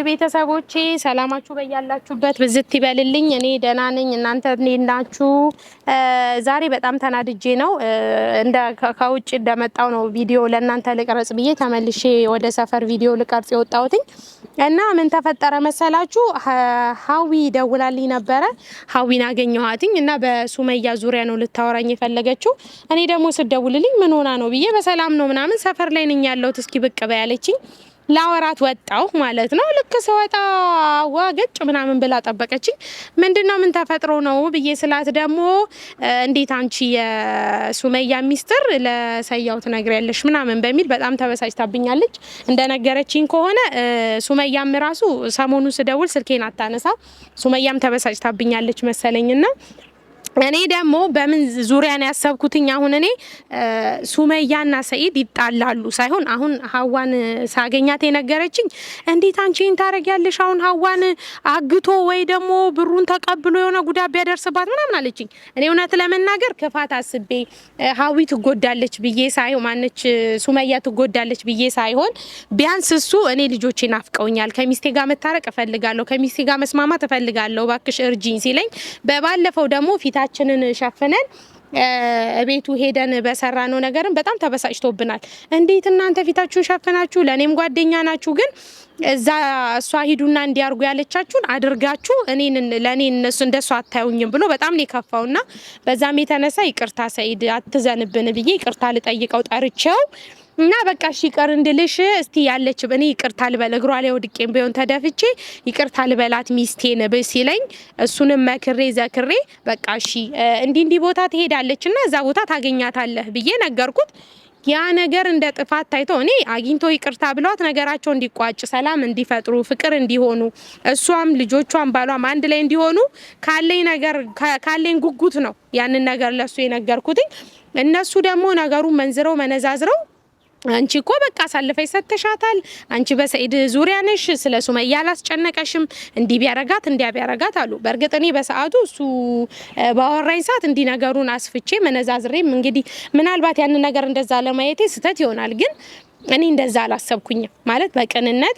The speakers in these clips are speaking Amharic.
ቤተሰቦቼ ሰላማችሁ በያላችሁበት ብዝት ይበልልኝ። እኔ ደህና ነኝ፣ እናንተ እንዴት ናችሁ? ዛሬ በጣም ተናድጄ ነው እንደ ከውጭ እንደመጣው ነው ቪዲዮ ለእናንተ ልቅረጽ ብዬ ተመልሼ ወደ ሰፈር ቪዲዮ ልቀርጽ የወጣሁትኝ እና ምን ተፈጠረ መሰላችሁ? ሀዊ ደውላልኝ ነበረ። ሀዊን አገኘኋትኝ እና በሱመያ ዙሪያ ነው ልታወራኝ የፈለገችው። እኔ ደግሞ ስደውልልኝ ምን ሆና ነው ብዬ በሰላም ነው ምናምን ሰፈር ላይ ነኝ ያለሁት እስኪ ብቅ በይ አለችኝ። ላወራት ወጣሁ ማለት ነው። ልክ ስወጣ ዋገጭ ምናምን ብላ ጠበቀችኝ። ምንድነው ምን ተፈጥሮ ነው ብዬ ስላት ደግሞ እንዴት አንቺ የሱመያ ሚስጥር ለሰያው ትነግሪያለሽ ምናምን በሚል በጣም ተበሳጭታብኛለች። እንደነገረችኝ ከሆነ ሱመያም ራሱ ሰሞኑን ስደውል ስልኬን አታነሳ፣ ሱመያም ተበሳጭታብኛለች መሰለኝና እኔ ደግሞ በምን ዙሪያ ነው ያሰብኩትኝ? አሁን እኔ ሱመያና ሰኢድ ይጣላሉ ሳይሆን አሁን ሀዋን ሳገኛት የነገረችኝ እንዴት አንቺ ይህን ታደርጊያለሽ? አሁን ሀዋን አግቶ ወይ ደግሞ ብሩን ተቀብሎ የሆነ ጉዳት ቢያደርስባት ምናምን አለችኝ። እኔ እውነት ለመናገር ክፋት አስቤ ሀዊ ትጎዳለች ብዬ ሳይሆን ማነች ሱመያ ትጎዳለች ብዬ ሳይሆን ቢያንስ እሱ እኔ ልጆቼ ናፍቀውኛል፣ ከሚስቴ ጋር መታረቅ እፈልጋለሁ፣ ከሚስቴ ጋር መስማማት እፈልጋለሁ፣ እባክሽ እርጂኝ ሲለኝ በባለፈው ደግሞ ፊታችንን ሸፍነን ቤቱ ሄደን በሰራነው ነገርም በጣም ተበሳጭቶብናል። እንዴት እናንተ ፊታችሁን ሸፍናችሁ ለእኔም ጓደኛ ናችሁ፣ ግን እዛ እሷ ሂዱና እንዲያርጉ ያለቻችሁን አድርጋችሁ እኔን ለእኔ እነሱ እንደሷ አታዩኝም ብሎ በጣም ነው የከፋውና በዛም የተነሳ ይቅርታ ሰኢድ አትዘንብን ብዬ ይቅርታ ልጠይቀው ጠርቼው እና በቃ እሺ ይቅር እንድልሽ እስቲ ያለች እኔ ይቅርታ ልበል እግሯ ላይ ወድቄም ቢሆን ተደፍቼ ይቅርታ ልበላት ሚስቴን ሲለኝ እሱንም መክሬ ዘክሬ በቃ እሺ እንዲህ እንዲህ ቦታ ትሄዳለች እና እዛ ቦታ ታገኛታለህ ብዬ ነገርኩት። ያ ነገር እንደ ጥፋት ታይቶ እኔ አግኝቶ ይቅርታ ብሏት ነገራቸው እንዲቋጭ ሰላም እንዲፈጥሩ ፍቅር እንዲሆኑ እሷም ልጆቿም ባሏም አንድ ላይ እንዲሆኑ ካለኝ ነገር ካለኝ ጉጉት ነው ያንን ነገር ለሱ የነገርኩትኝ። እነሱ ደግሞ ነገሩን መንዝረው መነዛዝረው አንቺ እኮ በቃ አሳልፈሽ ሰጥተሻታል። አንቺ በሰኢድ ዙሪያ ነሽ፣ ስለ ሱመያ አላስጨነቀሽም፣ እንዲህ ቢያረጋት እንዲያ ቢያረጋት አሉ። በእርግጥ እኔ በሰዓቱ እሱ ባወራኝ ሰዓት እንዲህ ነገሩን አስፍቼ መነዛዝሬም እንግዲህ ምናልባት ያንን ነገር እንደዛ ለማየቴ ስህተት ይሆናል ግን እኔ እንደዛ አላሰብኩኝም። ማለት በቅንነት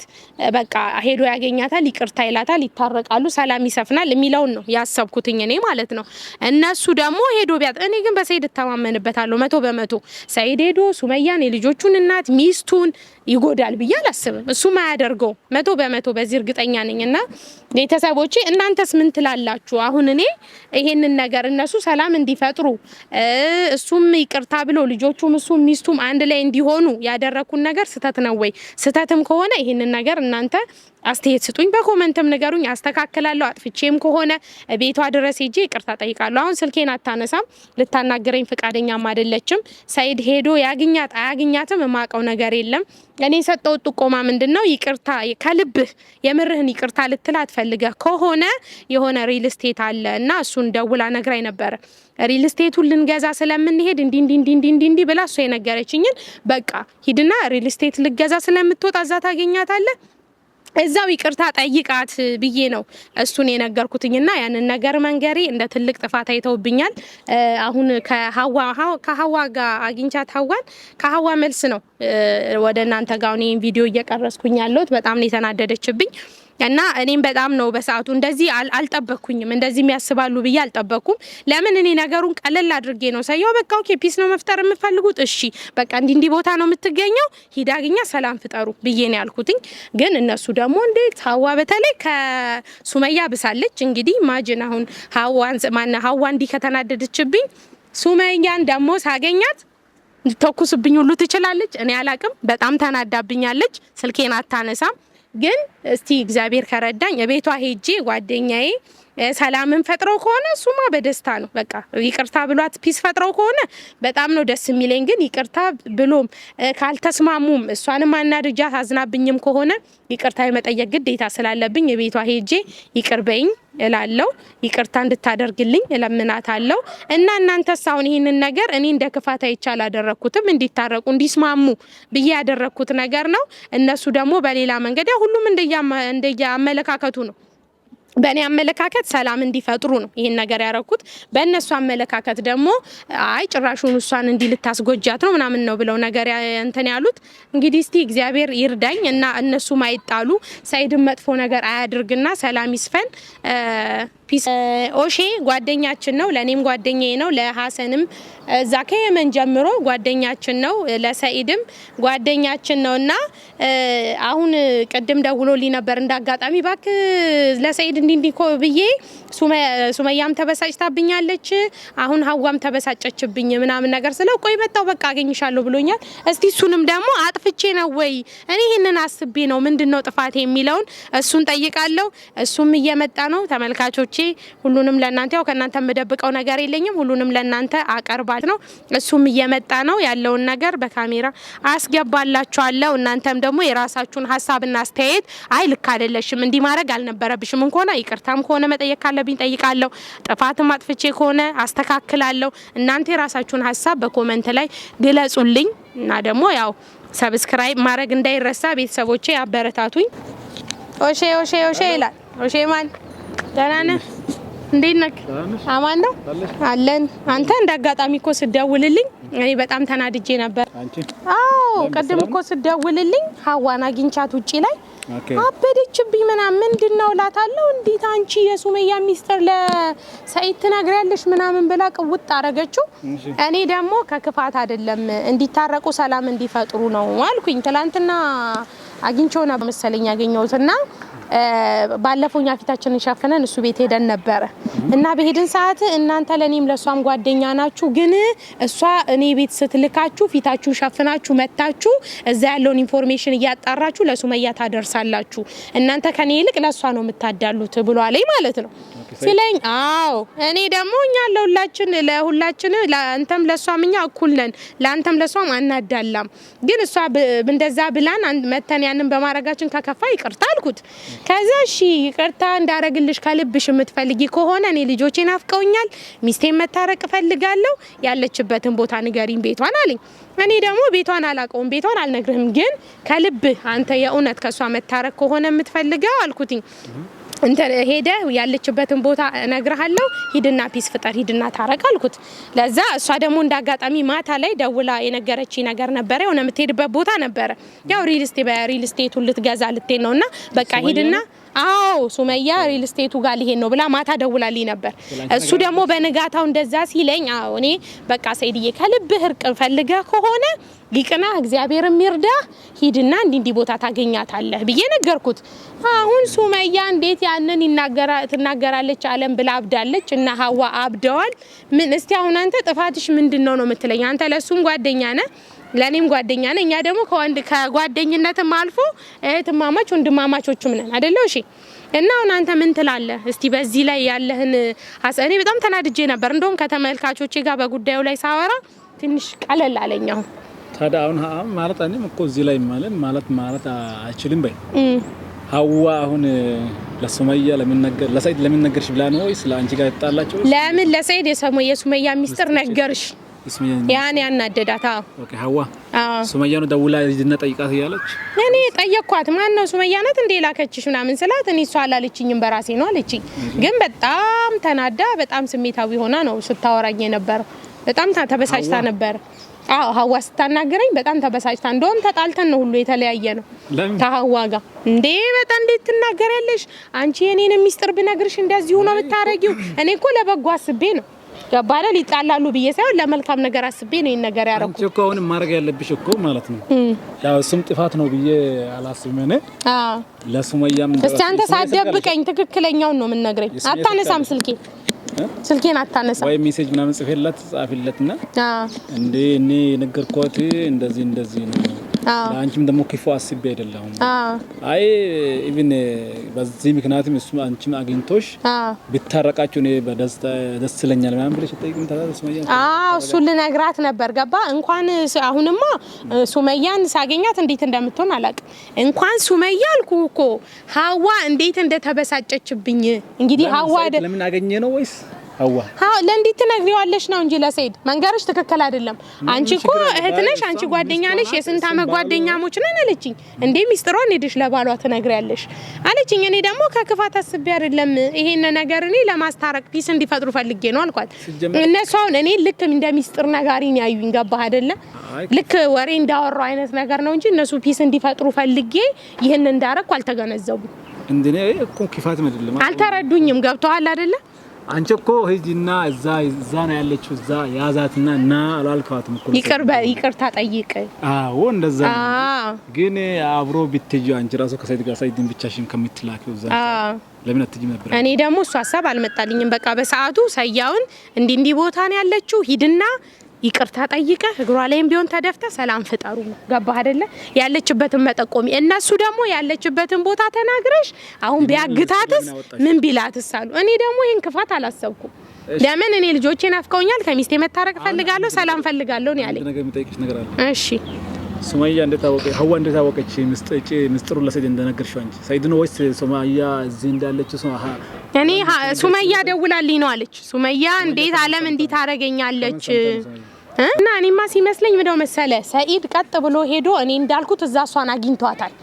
በቃ ሄዶ ያገኛታል፣ ይቅርታ ይላታል፣ ይታረቃሉ፣ ሰላም ይሰፍናል የሚለውን ነው ያሰብኩትኝ እኔ ማለት ነው። እነሱ ደግሞ ሄዶ ቢያጥ እኔ ግን በሰይድ እተማመንበታለሁ 100%። ሰይድ ሄዶ ሱመያን የልጆቹን እናት ሚስቱን ይጎዳል ብዬ አላስብም። እሱም አያደርገው 100% በዚህ እርግጠኛ ነኝ። እና ቤተሰቦቼ እናንተስ ምን ትላላችሁ? አሁን እኔ ይሄንን ነገር እነሱ ሰላም እንዲፈጥሩ እሱም ይቅርታ ብሎ ልጆቹም እሱም ሚስቱም አንድ ላይ እንዲሆኑ ያደረኩን ነገር ስህተት ነው ወይ? ስህተትም ከሆነ ይሄንን ነገር እናንተ አስተያየት ስጡኝ፣ በ comment ም ንገሩኝ፣ አስተካክላለሁ። አጥፍቼም ከሆነ ቤቷ ድረስ ሄጄ ይቅርታ ጠይቃለሁ። አሁን ስልኬን አታነሳም፣ ልታናግረኝ ፈቃደኛም አይደለችም። ሰይድ ሄዶ ያግኛት አያግኛትም የማውቀው ነገር የለም። እኔ የሰጠው ጥቆማ ምንድን ነው? ይቅርታ ከልብህ የምርህን ይቅርታ ልትላት ፈልገህ ከሆነ የሆነ ሪል ስቴት አለ እና እሱን ደውላ ነግራኝ ነበረ። ሪል ስቴቱን ልንገዛ ስለምንሄድ እንዲ እንዲ እንዲ እንዲ እንዲ ብላ እሷ የነገረችኝን በቃ ሂድና ሪል ስቴት ልገዛ ስለምትወጣ እዛ ታገኛታለህ እዛው ይቅርታ ጠይቃት ብዬ ነው እሱን የነገርኩትኝና ያንን ነገር መንገሬ እንደ ትልቅ ጥፋት አይተውብኛል። አሁን ከሀዋ ጋር አግኝቻት ሀዋን ከሀዋ መልስ ነው ወደ እናንተ ጋር ይህን ቪዲዮ እየቀረጽኩኝ ያለሁት። በጣም ነው የተናደደችብኝ። እና እኔም በጣም ነው በሰዓቱ እንደዚህ አልጠበቅኩኝም። እንደዚህ የሚያስባሉ ብዬ አልጠበቅኩም። ለምን እኔ ነገሩን ቀለል አድርጌ ነው ሳየው። በቃ okay peace ነው መፍጠር የምፈልጉት፣ እሺ በቃ እንዲህ እንዲህ ቦታ ነው የምትገኘው፣ ሂድ አግኛ፣ ሰላም ፍጠሩ ብዬ ነው ያልኩትኝ። ግን እነሱ ደግሞ እንዴት ሀዋ በተለይ ከሱመያ ብሳለች። እንግዲህ imagine አሁን ሀዋን ማነ ሀዋ እንዲህ ከተናደደችብኝ ሱመያን ደግሞ ሳገኛት ተኩስብኝ ሁሉ ትችላለች። እኔ አላቅም። በጣም ተናዳብኛለች። ስልኬን አታነሳም። ግን እስቲ እግዚአብሔር ከረዳኝ ቤቷ ሄጄ ጓደኛዬ ሰላምን ፈጥረው ከሆነ እሱማ በደስታ ነው። በቃ ይቅርታ ብሏት peace ፈጥረው ከሆነ በጣም ነው ደስ የሚለኝ። ግን ይቅርታ ብሎም ካልተስማሙም እሷንም አናድጃት አዝናብኝም ከሆነ ይቅርታ የመጠየቅ ግዴታ ስላለብኝ የቤቷ ሄጄ ይቅር በይኝ እላለሁ። ይቅርታ እንድታደርግልኝ እለምናታለሁ። እና እናንተስ አሁን ይህንን ነገር እኔ እንደ ክፋት አይቼ አላደረግኩትም። እንዲታረቁ እንዲስማሙ ብዬ ያደረግኩት ነገር ነው። እነሱ ደግሞ በሌላ መንገድ ያው ሁሉም እንደየአመለካከቱ ነው። በእኔ አመለካከት ሰላም እንዲፈጥሩ ነው ይህን ነገር ያረኩት። በእነሱ አመለካከት ደግሞ አይ ጭራሹን እሷን እንዲህ ልታስጎጃት ነው ምናምን ነው ብለው ነገር እንትን ያሉት። እንግዲህ እስቲ እግዚአብሔር ይርዳኝ እና እነሱ ማይጣሉ፣ ሰኢድን መጥፎ ነገር አያድርግና ሰላም ይስፈን። Peace። ኦሼ ጓደኛችን ነው፣ ለእኔም ጓደኛዬ ነው፣ ለሀሰንም እዛ ከየመን ጀምሮ ጓደኛችን ነው፣ ለሰኢድም ጓደኛችን ነው። እና አሁን ቅድም ደውሎልኝ ነበር እንዳጋጣሚ፣ እባክህ ለሰኢድ እንዲህ እንዲህ እኮ ብዬ ሱመያም ተበሳጭታብኛለች፣ አሁን ሀዋም ተበሳጨችብኝ ምናምን ነገር ስለው ቆይ መጣው በቃ አገኝሻለሁ ብሎኛል። እስቲ እሱንም ደግሞ አጥፍቼ ነው ወይ፣ እኔ ይህንን አስቤ ነው፣ ምንድነው ጥፋቴ የሚለውን እሱን ጠይቃለሁ። እሱም እየመጣ ነው። ተመልካቾቼ፣ ሁሉንም ለእናንተ፣ ያው ከእናንተ የምደብቀው ነገር የለኝም። ሁሉንም ለእናንተ አቀርባለሁ ነው። እሱም እየመጣ ነው። ያለውን ነገር በካሜራ አስገባላችኋለሁ። እናንተም ደግሞ የራሳችሁን ሀሳብና አስተያየት፣ አይ ልክ አይደለሽም፣ እንዲህ ማድረግ አልነበረብሽም እንከሆነ ይቅርታም ከሆነ መጠየቅ ካለብኝ ጠይቃለሁ። ጥፋትም አጥፍቼ ከሆነ አስተካክላለሁ። እናንተ የራሳችሁን ሀሳብ በ comment ላይ ግለጹልኝ እና ደግሞ ያው subscribe ማድረግ እንዳይረሳ፣ ቤተሰቦቼ አበረታቱኝ። ኦሼ ኦሼ ኦሼ ይላል። ኦሼ ማን፣ ደህና ነህ? እንዴት ነህ? አማን ነው አለን። አንተ እንደ አጋጣሚ እኮ ስደውልልኝ እኔ በጣም ተናድጄ ነበር። አዎ፣ ቅድም እኮ ስደውልልኝ ሀዋን አግኝቻት ውጪ ላይ አበደችብኝ ምናምን። ምንድን ነው እላታለሁ። እንዴት አንቺ የሱመያ ሚስጥር ለሰኢድ ትነግሪያለሽ ምናምን ብላ ቅውጥ አረገችው። እኔ ደግሞ ከክፋት አይደለም፣ እንዲታረቁ ሰላም እንዲፈጥሩ ነው አልኩኝ። ትላንትና አግኝቼው ነው መሰለኝ ያገኘሁት እና ባለፈው እኛ ፊታችንን ሸፍነን እሱ ቤት ሄደን ነበረ እና በሄድን ሰዓት እናንተ ለእኔም ለእሷም ጓደኛ ናችሁ፣ ግን እሷ እኔ ቤት ስትልካችሁ ፊታችሁን ሸፍናችሁ መታችሁ እዛ ያለውን information እያጣራችሁ ለሱመያ ታደርሳላችሁ። እናንተ ከኔ ይልቅ ለእሷ ነው የምታዳሉት ብሎ አለኝ ማለት ነው ሲለኝ፣ አዎ እኔ ደግሞ እኛ ለሁላችን ለሁላችን ለአንተም ለእሷም እኛ እኩል ነን፣ ለአንተም ለእሷም አናዳላም። ግን እሷ እንደዛ ብላን መተን ያንን በማድረጋችን ከከፋ ይቅርታ አልኩት። ከዛ እሺ ይቅርታ እንዳረግልሽ ከልብሽ የምትፈልጊ ከሆነ እኔ ልጆቼ ናፍቀውኛል፣ ሚስቴን መታረቅ እፈልጋለሁ፣ ያለችበትን ቦታ ንገሪኝ ቤቷን አለኝ። እኔ ደግሞ ቤቷን አላውቀውም፣ ቤቷን አልነግርህም፣ ግን ከልብህ አንተ የእውነት ከእሷ መታረቅ ከሆነ የምትፈልገው አልኩትኝ፣ እንተ ሄደ ያለችበትን ቦታ እነግርሃለሁ፣ ሂድና peace ፍጠር፣ ሂድና ታረቅ አልኩት። ለዛ እሷ ደግሞ እንደ አጋጣሚ ማታ ላይ ደውላ የነገረች ነገር ነበረ፣ የሆነ የምትሄድበት ቦታ ነበረ። ያው real estate በ real estate ኡ ልትገዛ ልትሄድ ነውና በቃ ሂድና፣ አዎ ሱመያ real estate ኡ ጋር ሊሄድ ነው ብላ ማታ ደውላልኝ ነበር። እሱ ደግሞ በንጋታው እንደዛ ሲለኝ፣ አዎ እኔ በቃ ሰይድዬ ከልብህ እርቅ ፈልገህ ከሆነ ይቅና፣ እግዚአብሔር ይርዳ፣ ሂድና እንዲ እንዲ ቦታ ታገኛታለህ ብዬ ነገርኩት። አሁን ሱመያ እንዴት ያንን ይናገራ ትናገራለች አለም ብላ አብዳለች እና ሀዋ አብደዋል። ምን እስቲ አሁን አንተ ጥፋትሽ ምንድነው ነው የምትለኝ? አንተ ለሱም ጓደኛ ነህ፣ ለኔም ጓደኛ ነህ። እኛ ደግሞ ከወንድ ከጓደኝነትም አልፎ እህትማማች ወንድማማቾችም ነን አይደለ? እሺ፣ እና አሁን አንተ ምን ትላለህ? እስቲ በዚህ ላይ ያለህን። እኔ በጣም ተናድጄ ነበር። እንደውም ከተመልካቾቼ ጋር በጉዳዩ ላይ ሳወራ ትንሽ ቀለል አለኝ አሁን። ታዲያ አሁን ማለት እኔም እኮ እዚህ ላይ ማለት አይችልም በይ። ሀዋ አሁን ለሱመያ ለምን ነገር ለሰይድ ለምን ነገርሽ ብላ ነው ወይስ ለአንቺ ጋር የተጣላቸው? ለምን ለሰይድ የሱመያ ሚስጥር ነገርሽ? ያን ያናደዳት። አዎ። Okay፣ ሀዋ ሱመያ ነው ደውላ ሂጂና ጠይቃት እያለች። እኔ ጠየቅኳት። ማን ነው፣ ሱመያ ናት እንዴ ላከችሽ ምናምን ስላት እኔ እሷ አላለችኝም በራሴ ነው አለችኝ። ግን በጣም ተናዳ በጣም ስሜታዊ ሆና ነው ስታወራኝ የነበረው። በጣም ተበሳጭታ ነበር። አዎ፣ ሀዋ ስታናግረኝ በጣም ተበሳጭታ፣ እንደውም ተጣልተን ነው ሁሉ የተለያየ ነው ከሀዋ ጋር። እንዴ በጣም እንዴት ትናገሪያለሽ አንቺ? የኔን ሚስጥር ብነግርሽ እንደዚሁ ነው የምታረጊው። እኔ እኮ ለበጎ አስቤ ነው፣ ገባህ አይደል? ይጣላሉ ብዬ ሳይሆን ለመልካም ነገር አስቤ ነው ይሄን ነገር ያደረኩት። አንቺ እኮ አሁን ማድረግ ያለብሽ እኮ ማለት ነው፣ ያው እሱም ጥፋት ነው ብዬ አላስብም እኔ። ለሱመያም እስቲ አንተ ሳትደብቀኝ ትክክለኛውን ነው የምንነግረኝ። አታነሳም ስልኬ፣ ስልኬን አታነሳም። ወይ message ምናምን ጽፌላት ጻፊለትና እንዴ እኔ የነገርኳት እንደዚህ እንደዚህ ነው፣ ለአንቺም ደግሞ ክፉ አስቤ አይደለም። አይ even በዚህ ምክንያትም እሱ አንቺም አግኝቶሽ ቢታረቃችሁ እኔ በደስታ ደስ ይለኛል ምናምን ብለሽ ጠይቅም ታዲያ ሱመያ። አዎ፣ እሱን ልነግራት ነበር። ገባ እንኳን አሁንማ ሱመያን ሳገኛት እንዴት እንደምትሆን አላውቅም። እንኳን ሱመያ አልኩ እኮ፣ ሀዋ እንዴት እንደተበሳጨችብኝ እንግዲህ ሀዋ ለምን አገኘ ነው ወይስ አዎ ለእንዴት ትነግሪዋለሽ ነው እንጂ ለሰይድ መንገርሽ ትክክል አይደለም። አንቺ እኮ እህት ነሽ፣ አንቺ ጓደኛ ነሽ፣ የስንት ዓመት ጓደኛሞች ነን አለችኝ። እንዴ ሚስጥሯን ሄደሽ ለባሏ ትነግሪያለሽ አለችኝ። እኔ ደግሞ ከክፋት አስቤ አይደለም ይሄን ነገር እኔ ለማስታረቅ peace እንዲፈጥሩ ፈልጌ ነው አልኳት። እነሱ አሁን እኔ ልክ እንደ ሚስጥር ነጋሪ ነው ያዩኝ። ገባህ አይደለ? ልክ ወሬ እንዳወራው አይነት ነገር ነው እንጂ እነሱ peace እንዲፈጥሩ ፈልጌ ይህን እንዳረኩ አልተገነዘቡም። እንደኔ እኮ ክፋት አይደለም፣ አልተረዱኝም። ገብቶሃል አይደለ? አንቺ እኮ ሂጂና እዛ እዛ ነው ያለችው፣ እዛ ያዛትና ና አላልኳትም እኮ። ይቅርታ ጠይቅ። አዎ እንደዛ ግን አብሮ ብትሄጂ አንቺ ራሱ ከሰይድ ጋር ሰይድን ብቻሽን ከምትላኪው እዛ ለምን አትሄጂም ነበር? እኔ ደግሞ እሱ ሀሳብ አልመጣልኝም። በቃ በሰዓቱ ሰያውን እንዲህ እንዲህ ቦታ ነው ያለችው ሂድና ይቅርታ ጠይቀ እግሯ ላይም ቢሆን ተደፍተ ሰላም ፍጠሩ። ገባህ አይደለ? ያለችበትን መጠቆሚ እነሱ ደግሞ ያለችበትን ቦታ ተናግረሽ አሁን ቢያግታትስ ምን ቢላትስ አሉ። እኔ ደግሞ ይህን ክፋት አላሰብኩም። ለምን እኔ ልጆቼ ናፍቀውኛል፣ ከሚስቴ መታረቅ ፈልጋለሁ፣ ሰላም ፈልጋለሁ ነው ያለኝ። እሺ ሱመያ እንዴት አወቀ? ሀዋ እንዴት አወቀች? ምስጢሩን ለሰይድ እንደነገርሽው አንቺ ሰይድ ነው ወይስ ሱመያ እዚህ እንዳለች? እኔ ሱመያ ደውላልኝ ነው አለች። ሱመያ እንዴት አለም እንዲህ ታረገኛለች? እና እኔማ ሲመስለኝ ምንድነው መሰለ ሰኢድ ቀጥ ብሎ ሄዶ እኔ እንዳልኩት እዛ እሷን አግኝቷታል።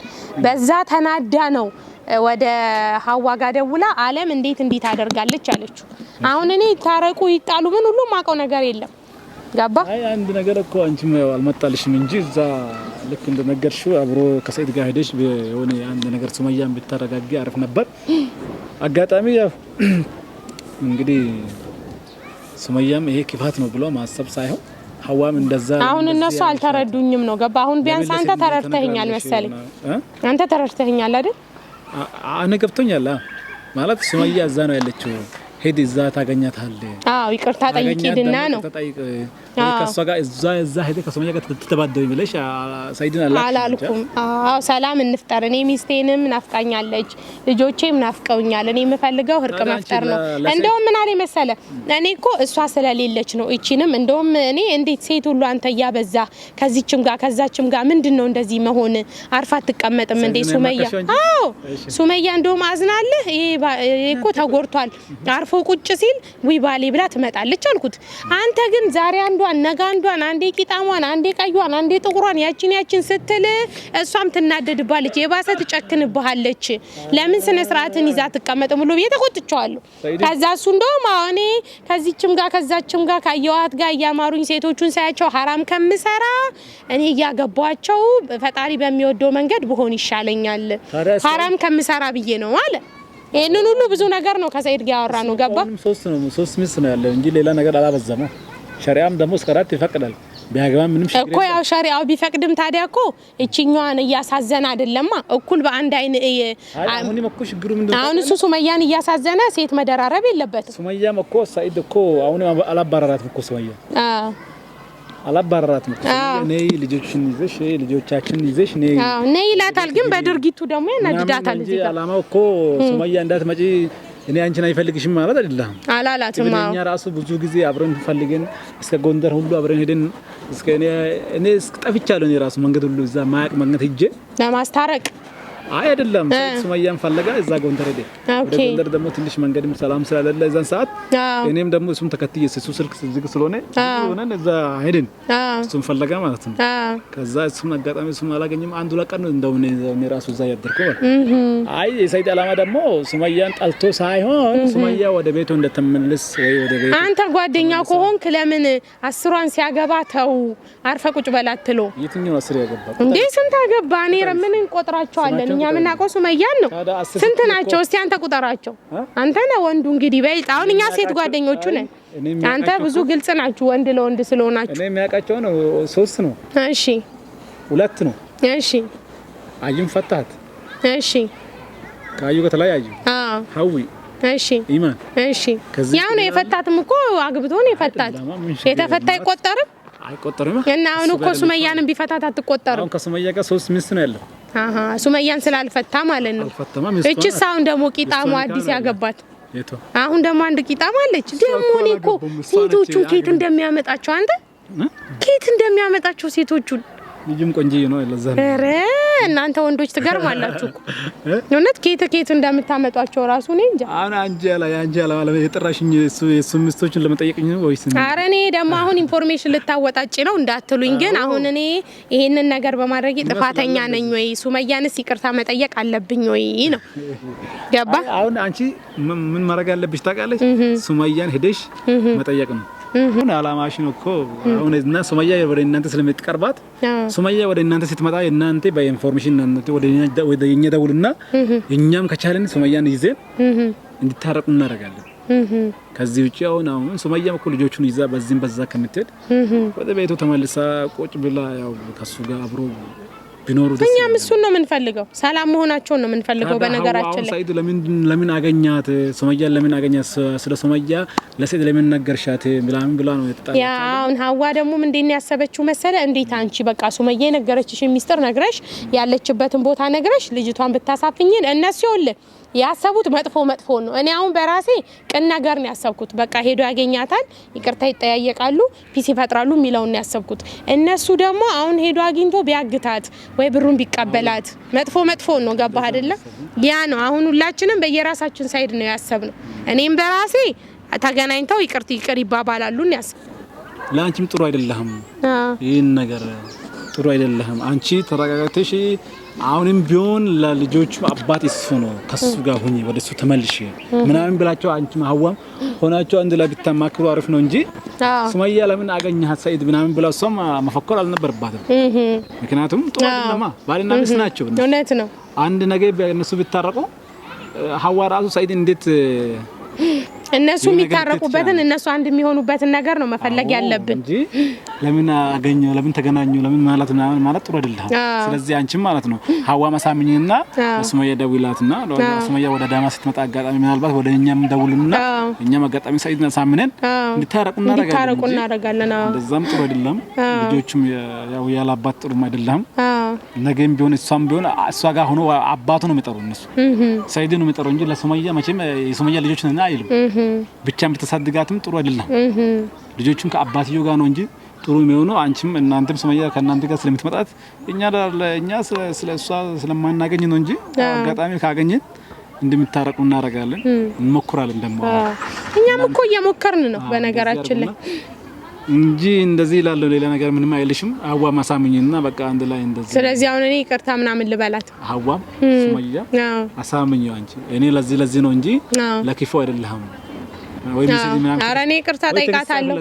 በዛ ተናዳ ነው ወደ ሀዋ ጋር ደውላ አለም እንዴት እንዲህ ታደርጋለች አለችው። አሁን እኔ ታረቁ ይጣሉ ምን ሁሉ ማውቀው ነገር የለም። ገባ? አይ አንድ ነገር እኮ አንቺም አልመጣልሽም እንጂ እዛ ልክ እንደነገርሽው አብሮ ከሰኢድ ጋር ሄደሽ የሆነ አንድ ነገር ሱመያን ብታረጋጊ አሪፍ ነበር። አጋጣሚ ያው እንግዲህ ሱመያም ይሄ ክፋት ነው ብሎ ማሰብ ሳይሆን ሀዋም እንደዛ አሁን እነሱ አልተረዱኝም ነው ገባ። አሁን ቢያንስ አንተ ተረድተኸኛል መሰለኝ። አንተ ተረድተኸኛል አይደል? እኔ ገብቶኛል ማለት ሱመያ እዛ ነው ያለችው። ሄድ እዛ ታገኛታለህ። አዎ ይቅርታ ጠይቂድና ነው ከእሷ ጋር እዛ እዛ ሄደህ ከሱመያ ጋር ትተባደቢ ብለሽ ሰይድን አላልኩም። አዎ ሰላም እንፍጠር። እኔ ሚስቴንም ናፍቃኛለች፣ ልጆቼም ናፍቀውኛል። እኔ የምፈልገው እርቅ መፍጠር ነው። እንደውም ምን አለኝ መሰለ፣ እኔ እኮ እሷ ስለሌለች ነው እቺንም እንደውም እኔ እንዴት ሴት ሁሉ አንተ እያበዛ ከዚችም ጋር ከዛችም ጋር ምንድን ነው እንደዚህ መሆን? አርፋ አትቀመጥም እንዴ ሱመያ? አዎ ሱመያ እንደውም አዝናለህ። ይሄ እኮ ተጎድቷል አርፎ ቁጭ ሲል ውይ ባሌ ብላ ትመጣለች አልኩት። አንተ ግን ዛሬ አንዷን ነገ አንዷን፣ አንዴ ቂጣሟን፣ አንዴ ቀዩን፣ አንዴ ጥቁሯን ያችን ያችን ስትል እሷም ትናደድባለች፣ የባሰ ትጨክንብሃለች። ለምን ስነ ስርዓትን ይዛ አትቀመጥም ብሎ ብዬ ተቆጥቼዋለሁ። ከዛ እሱ እንደውም እኔ ከዚችም ጋር ከዛችም ጋር ካየዋት ጋር እያማሩኝ ሴቶቹን ሳያቸው ሀራም ከምሰራ እኔ እያገቧቸው ፈጣሪ በሚወደው መንገድ ብሆን ይሻለኛል ሀራም ከምሰራ ብዬ ነው አለ። ይሄንን ሁሉ ብዙ ነገር ነው ከሰይድ ጋር ያወራ ነው። ገባ ሶስት ሚስት ነው ያለው እንጂ ሌላ ነገር አላበዛም። ሸሪዓም ደግሞ እስከ አራት ይፈቅዳል። ቢያገባ ምንም ችግር እኮ ያው ሸሪዓው ቢፈቅድም ታዲያ እኮ እቺኛዋን እያሳዘነ አይደለማ እኩል በአንድ አይን። አሁንም እኮ ችግሩ ምንድን ነው? አሁን እሱ ሱመያን እያሳዘነ ሴት መደራረብ የለበትም። ሱመያም እኮ ሰይድ እኮ አሁን አላባረራትም እኮ ሱመያ አላባረራትም እኮ ነይ ልጆችን ይዘሽ ልጆቻችን ይዘሽ ነይ ነይ ይላታል። ግን በድርጊቱ ደግሞ ያናድዳታል። እዚህ ጋር አላማው እኮ ሱመያ እንዳትመጪ እኔ አንቺን አይፈልግሽም ማለት አይደለም አላላትም። እኛ ራሱ ብዙ ጊዜ አብረን ፈልገን እስከ ጎንደር ሁሉ አብረን ሄደን እስከ እኔ እኔ እስከ ጠፍቻለሁ። እኔ ራሱ መንገድ ሁሉ እዛ ማያቅ መንገድ ሄጄ ለማስታረቅ አይ አይደለም፣ ሱመያን ፈለጋ እዛ ጎንደር ሄደ። ወደ ጎንደር ደግሞ ትንሽ መንገድም ሰላም ስላሌለ እዛን ሰዓት እኔም ደግሞ እሱም ተከትዬ እሱ ስልክ ዝግ ስለሆነ ሆነን እዛ ሄድን፣ እሱም ፈለጋ ማለት ነው። ከዛ እሱም አጋጣሚ እሱም አላገኝም። አንዱ ለቀን ነው እንደውም እኔ ራሱ እዛ ያደርኩ ማለት አይ የሰይድ ዓላማ ደግሞ ሱመያን ጠልቶ ሳይሆን ሱመያ ወደ ቤቱ እንደተመለስ ወይ ወደ ቤቱ አንተ ጓደኛው ከሆንክ ለምን አስሯን ሲያገባ ተው አርፈ ቁጭ በላትሎ የትኛው አስር ያገባ እንዴ? ስንት አገባ? እኔ ምን እንቆጥራቸዋለን እኛ የምናውቀው ሱመያን ነው። ስንት ናቸው? እስቲ አንተ ቁጠራቸው። አንተ ነህ ወንዱ እንግዲህ በይልጥ። አሁን እኛ ሴት ጓደኞቹ ነን። አንተ ብዙ ግልጽ ናችሁ ወንድ ለወንድ ስለሆናችሁ። እኔ የሚያውቃቸው ነው ሶስት ነው። እሺ ሁለት ነው። እሺ አዩም ፈታት። እሺ ከአዩ ጋር ተለያዩ። አዎ ሀዊ እሺ ኢማን። እሺ ያው ነው የፈታትም እኮ አግብቶ ነው የፈታት። የተፈታ አይቆጠርም አይቆጠርም። እና አሁን እኮ ሱመያንም ቢፈታት አትቆጠርም። አሁን ከሱመያ ጋር ሶስት ሚስት ነው ያለው። አሃ ሱመያን ስላልፈታ ማለት ነው። እቺስ አሁን ደግሞ ቂጣሙ አዲስ ያገባት አሁን ደግሞ አንድ ቂጣም አለች። ደግሞ እኔ እኮ ሴቶቹን ኬት እንደሚያመጣቸው አንተ ኬት እንደሚያመጣቸው ሴቶቹን ልጅም ቆንጆ ነው። ለዛ ነው። ኧረ እናንተ ወንዶች ትገርማላችሁ እኮ እውነት፣ ከየት ከየት እንደምታመጧቸው ራሱ እኔ እንጃ። አሁን አንቺ ያላ አንቺ ያላ የጠራሽኝ እሱ ሚስቶችን ለመጠየቅኝ ነው ወይስ? ኧረ እኔ ደግሞ አሁን information ልታወጣጭ ነው እንዳትሉኝ፣ ግን አሁን እኔ ይሄንን ነገር በማድረጌ ጥፋተኛ ነኝ ወይ፣ ሱመያንስ ይቅርታ መጠየቅ አለብኝ ወይ ነው። ገባ? አሁን አንቺ ምን ማድረግ አለብሽ ታውቃለሽ? ሱመያን ሄደሽ መጠየቅ ነው። አሁን አላማሽ ነው እኮ አሁን እና ሱመያ ወደ እናንተ ስለምትቀርባት ሱመያ ወደ እናንተ ስትመጣ እናንተ በ information እናንተ ወደ እኛ ደውልና እኛም ከቻልን ሱመያን ይዘን እንዲታረቁ እናደርጋለን። ከዚህ ውጪ አሁን ሱመያም እኮ ልጆቹን ይዛ በዚህም በዛ ከምትሄድ ወደ ቤቱ ተመልሳ ቁጭ ብላ ያው ከሱ ጋር አብሮ ቢኖሩ ደስ እኛም እሱን ነው የምንፈልገው፣ ሰላም መሆናቸውን ነው የምንፈልገው። በነገራችን ላይ ሰኢድ ለምን አገኛት ሱመያ ለምን አገኛት? ስለ ሱመያ ለሰኢድ ለምን ነገርሻት? ምናምን ብላ ነው የተጣላቸው። ያ አሁን ሀዋ ደግሞ እንዴት ነው ያሰበችው መሰለ? እንዴት አንቺ በቃ ሱመያ የነገረችሽን ሚስጥር ነግረሽ ያለችበትን ቦታ ነግረሽ ልጅቷን ብታሳፍኝን እነሱ ይኸውልህ ያሰቡት መጥፎ መጥፎ ነው። እኔ አሁን በራሴ ቅን ነገር ነው ያሰብኩት። በቃ ሄዶ ያገኛታል፣ ይቅርታ ይጠያየቃሉ፣ peace ይፈጥራሉ የሚለውን ነው ያሰብኩት። እነሱ ደግሞ አሁን ሄዶ አግኝቶ ቢያግታት ወይ ብሩን ቢቀበላት መጥፎ መጥፎ ነው። ገባህ አይደለ? ያ ነው አሁን ሁላችንም በየራሳችን side ነው ያሰብነው። እኔም በራሴ ተገናኝተው ይቅርት ይቅር ይባባላሉ ነው ያሰብኩት። ለአንቺም ጥሩ አይደለም፣ ይህን ነገር ጥሩ አይደለም። አንቺ ተረጋግተሽ አሁንም ቢሆን ለልጆቹ አባት እሱ ነው፣ ከሱ ጋር ሁኚ፣ ወደ እሱ ተመልሽ ምናምን ብላቸው አንቺም ሀዋም ሆናቸው አንድ ላይ ብታማክሩ አሪፍ ነው እንጂ ሱመያ ለምን አገኘሃት ሰኢድ ምናምን ብላ እሷም መፈኮር አልነበረባትም። ምክንያቱም ጥሩ አይደለማ፣ ባልና ሚስት ናቸው። እውነት ነው። አንድ ነገር እነሱ ቢታረቁ ሀዋ ራሱ ሰኢድ እንዴት እነሱ የሚታረቁበትን እነሱ አንድ የሚሆኑበትን ነገር ነው መፈለግ ያለብን እንጂ ለምን አገኘው ለምን ተገናኙ ለምን ማለት ምናምን ማለት ጥሩ አይደለም። ስለዚህ አንቺም ማለት ነው ሀዋ መሳምኝና ሱመያ ደውላትና ሱመያ ወደ አዳማ ስትመጣ አጋጣሚ ምናልባት ወደ እኛም ደውልና እኛም አጋጣሚ ሰኢድና ሳምነን እንዲታረቁ እናደርጋለን። እንደዛም ጥሩ አይደለም። ልጆቹም ያው ያለ አባት ጥሩም አይደለም። ነገም ቢሆን እሷም ቢሆን እሷ ጋር ሆኖ አባቱ ነው የሚጠሩ እነሱ ሰኢድ ነው የሚጠሩ እንጂ ለሱመያ መቼም የሱመያ ልጆች ነን አይልም። ብቻም ብታሳድጋትም ጥሩ አይደለም። ልጆቹም ከአባትየው ጋር ነው እንጂ ጥሩ የሚሆነው አንቺም እናንተም ሱመያ ከእናንተ ጋር ስለምትመጣት እኛ ስለ እሷ ስለማናገኝ ነው እንጂ አጋጣሚ ካገኘን እንደምታረቁ እናደርጋለን፣ እንሞክራለን። ደግሞ እኛም እኮ እየሞከርን ነው በነገራችን ላይ እንጂ እንደዚህ እላለሁ። ሌላ ነገር ምንም አይልሽም። ሀዋ ማሳምኝና በቃ አንድ ላይ እንደዚህ። ስለዚህ አሁን እኔ ይቅርታ ምናምን ልበላት ሀዋም ሱመያ አሳምኝው አንቺ እኔ ለዚህ ለዚህ ነው እንጂ ለክፉ አይደለም። ኧረ እኔ ይቅርታ ጠይቃታለሁ፣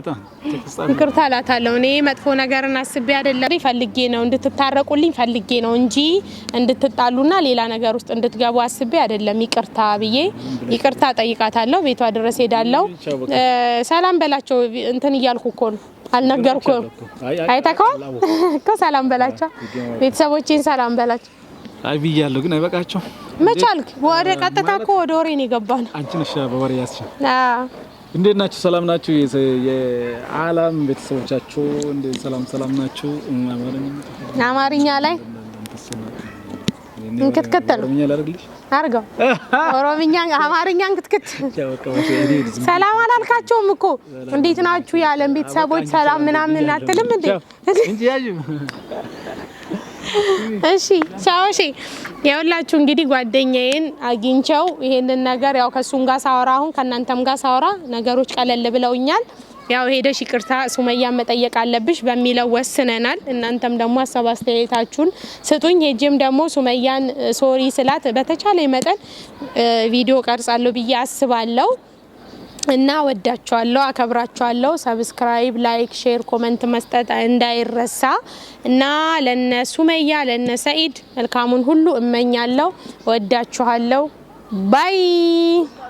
ይቅርታ እላታለሁ። እኔ መጥፎ ነገርን አስቤ አይደለም፣ ፈልጌ ነው እንድትታረቁልኝ ፈልጌ ነው እንጂ እንድትጣሉና ሌላ ነገር ውስጥ እንድትገቡ አስቤ አይደለም። ይቅርታ ብዬ ይቅርታ ጠይቃታለሁ። ቤቷ ድረስ ሄዳለሁ። ሰላም በላቸው። እንትን እያልኩ እኮ ነው፣ አልነገርኩም። አይተከዋል እኮ ሰላም በላቸው፣ ቤተሰቦቼን ሰላም በላቸው። አይ ብያለሁ፣ ግን አይበቃቸው መቻልክ ወደ ቀጥታ እኮ ወደ ወሬ ነው የገባነው። አንቺ ነሽ በወሬ ያስሽ። እንዴት ናችሁ? ሰላም ናችሁ? የዓለም ቤተሰቦቻችሁ እንዴት? ሰላም ሰላም ናችሁ? አማርኛ ላይ እንክትክት ነው አድርገው። ኦሮምኛ አማርኛ እንክትክት። ሰላም አላልካቸውም እኮ እንዴት ናችሁ የዓለም ቤተሰቦች ሰላም ምናምን አትልም እንዴ? እሺ ቻው። እሺ የሁላችሁ እንግዲህ ጓደኛዬን አግኝቸው ይሄንን ነገር ያው ከሱም ጋር ሳወራ አሁን ከእናንተም ጋር ሳወራ ነገሮች ቀለል ብለውኛል። ያው ሄደሽ ይቅርታ ሱመያን መጠየቅ አለብሽ በሚለው ወስነናል። እናንተም ደግሞ ሀሳብ አስተያየታችሁን ስጡኝ። ሄጄም ደግሞ ሱመያን sorry ስላት በተቻለ መጠን ቪዲዮ ቀርጻለሁ ብዬ አስባለሁ። እና ወዳችኋለሁ፣ አከብራችኋለሁ። subscribe፣ like፣ share፣ comment መስጠት እንዳይረሳ እና ለነ ሱመያ ለነ ሰኢድ መልካሙን ሁሉ እመኛለሁ። ወዳችኋለሁ። bye።